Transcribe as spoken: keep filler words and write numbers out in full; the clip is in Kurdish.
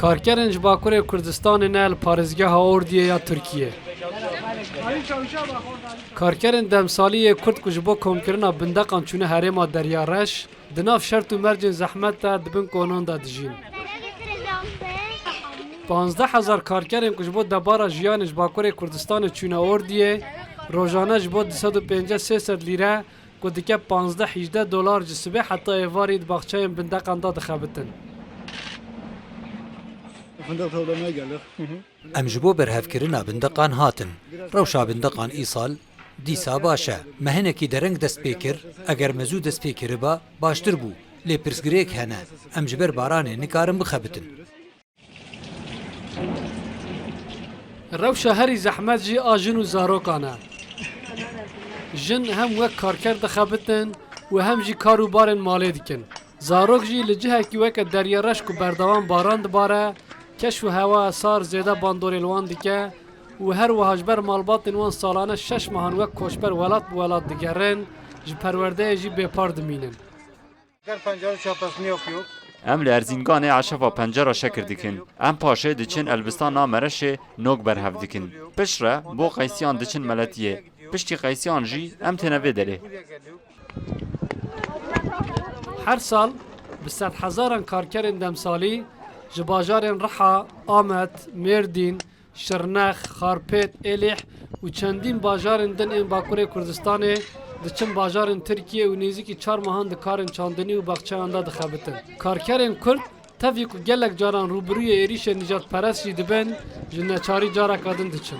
Karkerên ji Bakurê Kurdistanê ne li parêzgeha Ordiyê ya Tirkiyê. Karkerên demsalî yê Kurd ku ji bo komkirina bindeqan çûne herêma Derya Reş, di nav şert û mercên zehmet de di bin konan de dijîn. Panzdeh hezar karkerên ku ji bo debara jiyanê ji Bakurê Kurdistanê çûne Ordiyê, rojane ji bo du sed û pêncî sê sed lîre, ku dike panzdeh hîjdeh dolar, ji sibê heta êvarî di baxçeyên bindeqan de dixebitin. Fındık toplamaya geldik. Em ji bo berhevkirina bindeqan hatin. Rewşa bindeqan îsal dîsa baş e. Me hinekî dereng dest pê kir. Eger me zû dest pê kiriba, baştir bû. Lê pirsgirêk hene. Em ji ber baranê nikarin bixebitin. Rewşa herî zehmet jî a jin û zarokan e. Jin hem wek karker dixebitin û hem jî kar û barên malê dikin. Zarok jî li cihekî weke Derya Reş ku berdewam baran dibare, keş û hewa sar zêde bandorê li wan dike û her wiha ji ber malbatên wan salane şeş mehan wek koçber welat bi welat digerin, ji perwerdeyê jî bêpar dimînin. Gel pancarı çapasını yapıyor. Em li Erzînganê eşefa pencera şekir dikin. Em paşê diçin Elbistana Mereşê nok berhev dikin. Piştre bo qeysiyan diçin Meletiyê. Piştî qeysiyan jî em têne vê derê. Her sal bi sedhezaran karkerên demsalî ji bajarên Riha, Amed, Mêrdîn, Şirnex, Xarpêt, Êlih û çendîn bajarên din ên Bakurê Kurdistanê diçin bajarên Tirkiyê û nêzîkî çar mehan di karên çandinî û baxçeyan de dixebitin. Karkerên Kurd tevî ku gelek caran rûbirûyê êrîşên nijadperest jî dibin, ji neçarî careke din diçin.